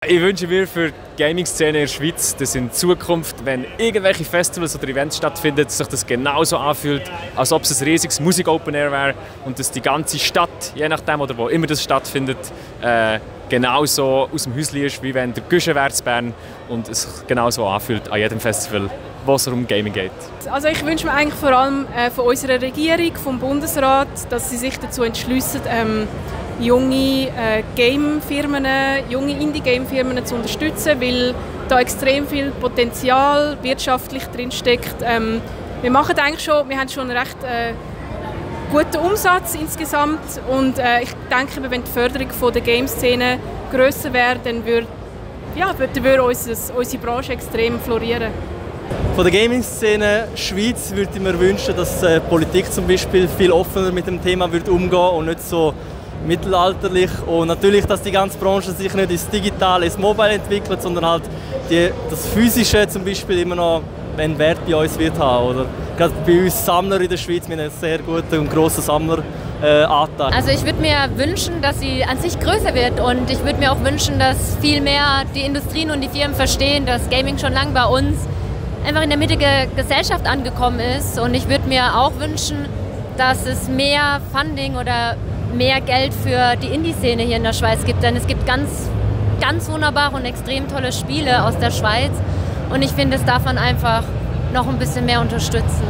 Ich wünsche mir für die Gaming-Szene in der Schweiz, dass in Zukunft, wenn irgendwelche Festivals oder Events stattfinden, sich das genauso anfühlt, als ob es ein riesiges Musik-Open-Air wäre und dass die ganze Stadt, je nachdem oder wo immer das stattfindet, genauso aus dem Häuschen ist, wie wenn der Guschenwärts Bern und es sich genauso anfühlt an jedem Festival, wo es um Gaming geht. Also ich wünsche mir eigentlich vor allem von unserer Regierung, vom Bundesrat, dass sie sich dazu entschließen, junge Game-Firmen, junge Indie-Game-Firmen zu unterstützen, weil da extrem viel Potenzial wirtschaftlich drinsteckt. Wir haben schon einen recht guten Umsatz insgesamt und ich denke, wenn die Förderung von der Game-Szene grösser wäre, dann würde unsere Branche extrem florieren. Von der Gaming-Szene Schweiz würde ich mir wünschen, dass die Politik zum Beispiel viel offener mit dem Thema umgehen und nicht so mittelalterlich. Und natürlich, dass die ganze Branche sich nicht ins Digitale, ins Mobile entwickelt, sondern halt das Physische zum Beispiel immer noch einen Wert bei uns wird haben. Oder gerade bei uns Sammler in der Schweiz, wir haben einen sehr guten und grossen Sammleranteil. Also ich würde mir wünschen, dass sie an sich größer wird und ich würde mir auch wünschen, dass viel mehr die Industrien und die Firmen verstehen, dass Gaming schon lange bei uns einfach in der Mitte der Gesellschaft angekommen ist. Und ich würde mir auch wünschen, dass es mehr Funding oder mehr Geld für die Indie-Szene hier in der Schweiz gibt. Denn es gibt ganz, ganz wunderbare und extrem tolle Spiele aus der Schweiz. Und ich finde, es darf man einfach noch ein bisschen mehr unterstützen.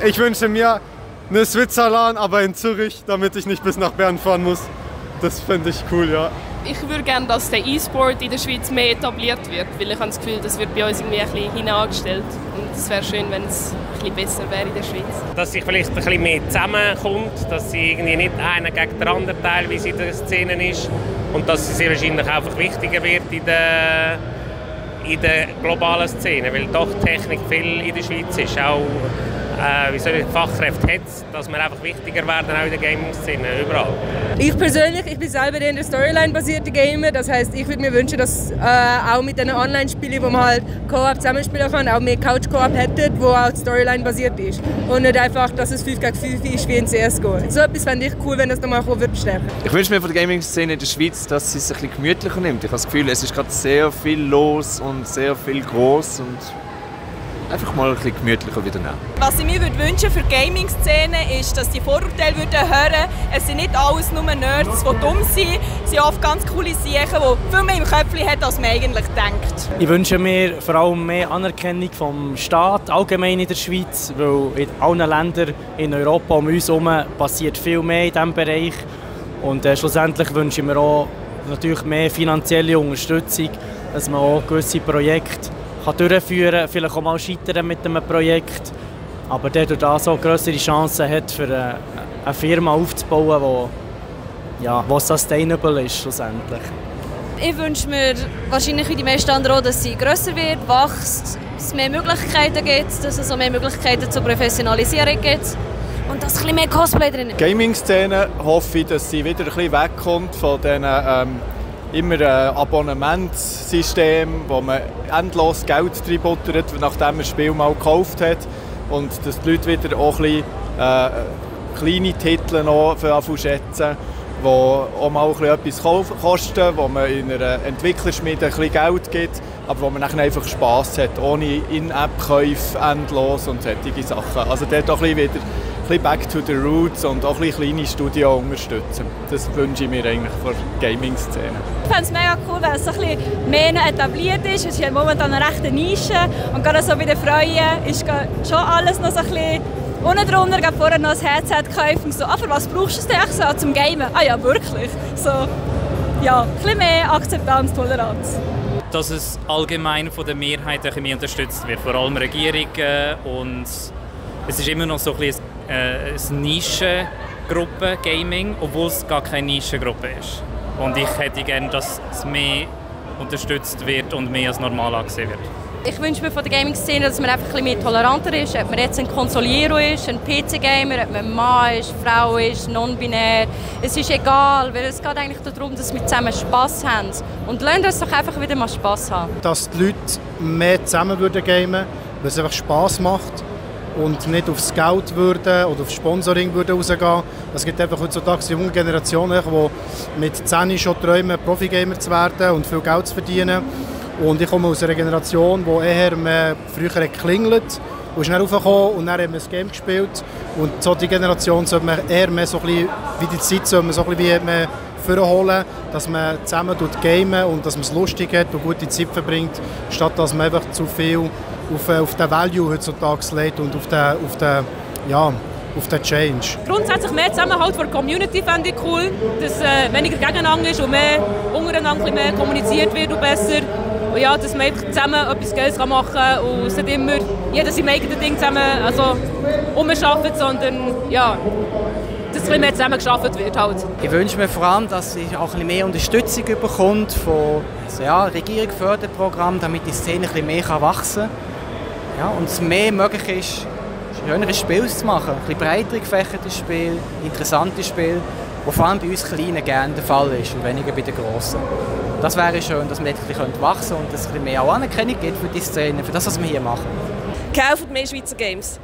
Ich wünsche mir eine Switzerland, aber in Zürich, damit ich nicht bis nach Bern fahren muss. Das fände ich cool, ja. Ich würde gerne, dass der E-Sport in der Schweiz mehr etabliert wird, weil ich habe das Gefühl, das wird bei uns irgendwie ein bisschen hinangestellt. Und es wäre schön, wenn es ein bisschen besser wäre in der Schweiz. Dass sich vielleicht ein bisschen mehr zusammenkommt, dass sie irgendwie nicht einer gegen den anderen teilweise in der Szene ist und dass es sehr wahrscheinlich einfach wichtiger wird in der globalen Szene, weil doch Technik viel in der Schweiz ist, auch Fachkräfte hat, dass wir einfach wichtiger werden auch in der Gaming-Szene, überall. Ich persönlich, ich bin selber eher ein Storyline-basierter Gamer, das heisst, ich würde mir wünschen, dass auch mit diesen Online-Spielen, wo man halt Co-op zusammenspielen kann, auch mehr Couch-Co-op hätte, wo auch Storyline-basiert ist und nicht einfach, dass es 5 gegen 5 ist wie in CSGO. So etwas fände ich cool, wenn das nochmal stärken. Ich wünsche mir von der Gaming-Szene in der Schweiz, dass sie es ein bisschen gemütlicher nimmt. Ich habe das Gefühl, es ist gerade sehr viel los und sehr viel gross und einfach mal ein bisschen gemütlicher wieder nehmen. Was ich mir wünschen für die Gaming-Szene ist, dass die Vorurteile hören. Es sind nicht alles nur Nerds, die dumm sind. Es sind oft ganz coole Sachen, die viel mehr im Köpfchen haben, als man eigentlich denkt. Ich wünsche mir vor allem mehr Anerkennung vom Staat, allgemein in der Schweiz, weil in allen Ländern in Europa um uns herum passiert viel mehr in diesem Bereich. Und schlussendlich wünsche ich mir auch natürlich mehr finanzielle Unterstützung, dass man auch gewisse Projekte durchführen kann, vielleicht auch mal scheitern mit einem Projekt, aber der durch das auch größere Chancen hat, für eine Firma aufzubauen, die sustainable ist schlussendlich. Ich wünsche mir wahrscheinlich wie die meisten anderen auch, dass sie grösser wird, wächst, dass es mehr Möglichkeiten gibt, dass es auch mehr Möglichkeiten zur Professionalisierung gibt und dass ein bisschen mehr Cosplay drin ist. Die Gaming-Szene hoffe ich, dass sie wieder ein bisschen wegkommt von diesen immer ein Abonnementssystem, wo man endlos Geld reinbuttert, nachdem man das Spiel mal gekauft hat. Und dass die Leute wieder auch ein bisschen, kleine Titel noch schätzen, die auch mal etwas kosten, wo man in einer Entwicklerschmiede ein bisschen Geld gibt, aber wo man dann einfach Spass hat, ohne In-App-Käufe endlos und solche Sachen. Also dort auch ein bisschen wieder back to the roots und auch ein kleine Studios unterstützen. Das wünsche ich mir eigentlich von der Gaming-Szene. Ich fände es mega cool, wenn es ein bisschen mehr etabliert ist. Es ist ja momentan eine rechte Nische und gerade so bei den Freuen ist schon alles noch so ein bisschen unten drunter. Ich habe vorher noch ein Headset gekauft und so, für was brauchst du es denn so zum Gamen? Ah ja, wirklich. So, ja, ein bisschen mehr Akzeptanz, Toleranz. Dass es allgemein von der Mehrheit ein bisschen mehr unterstützt wird, vor allem Regierung und es ist immer noch so ein bisschen eine Nischengruppe Gaming, obwohl es gar keine Nischengruppe ist. Und ich hätte gerne, dass es mehr unterstützt wird und mehr als normal angesehen wird. Ich wünsche mir von der Gaming-Szene, dass man einfach ein bisschen mehr toleranter ist. Ob man jetzt ein Konsoliero ist, ein PC-Gamer, ob man Mann ist, Frau ist, non-binär. Es ist egal, weil es geht eigentlich darum, dass wir zusammen Spass haben. Und lasst uns doch einfach wieder mal Spass haben. Dass die Leute mehr zusammen gamen würden, weil es einfach Spass macht. und nicht aufs Geld oder auf Sponsoring rausgehen. Es gibt einfach heutzutage eine junge Generation, die mit 10 schon träumen, Profigamer zu werden und viel Geld zu verdienen. Und ich komme aus einer Generation, die eher früher geklingelt und ist dann raufgekommen und dann haben wir ein Game gespielt. Und so die Generation sollte man eher mehr so ein bisschen, wie die Zeit soll man so ein bisschen wie vorholen, dass man zusammen gamen und dass man es lustig hat und gute Zeit verbringt, statt dass man einfach zu viel auf den Value heutzutage legt und auf den Change. Grundsätzlich mehr Zusammenhalt von der Community fände ich cool, dass weniger gegeneinander ist und mehr untereinander mehr kommuniziert wird und besser. Und ja, dass man zusammen etwas Geiles machen kann und es nicht immer jeder sein eigenes Ding zusammen umarbeitet, sondern ja, dass ein bisschen mehr zusammen gearbeitet wird. Halt. Ich wünsche mir vor allem, dass ich auch ein bisschen mehr Unterstützung bekommt von Regierung, Förderprogrammen, damit die Szene ein bisschen mehr wachsen kann. Ja, und es mehr möglich ist, schönere Spiele zu machen. Ein bisschen breiter gefächerte Spiele, interessante Spiele, was vor allem bei uns Kleinen gerne der Fall ist und weniger bei den Grossen. Das wäre schön, dass wir ein bisschen wachsen können und dass es ein bisschen mehr Anerkennung gibt für die Szene, für das, was wir hier machen. Kauft mehr Schweizer Games.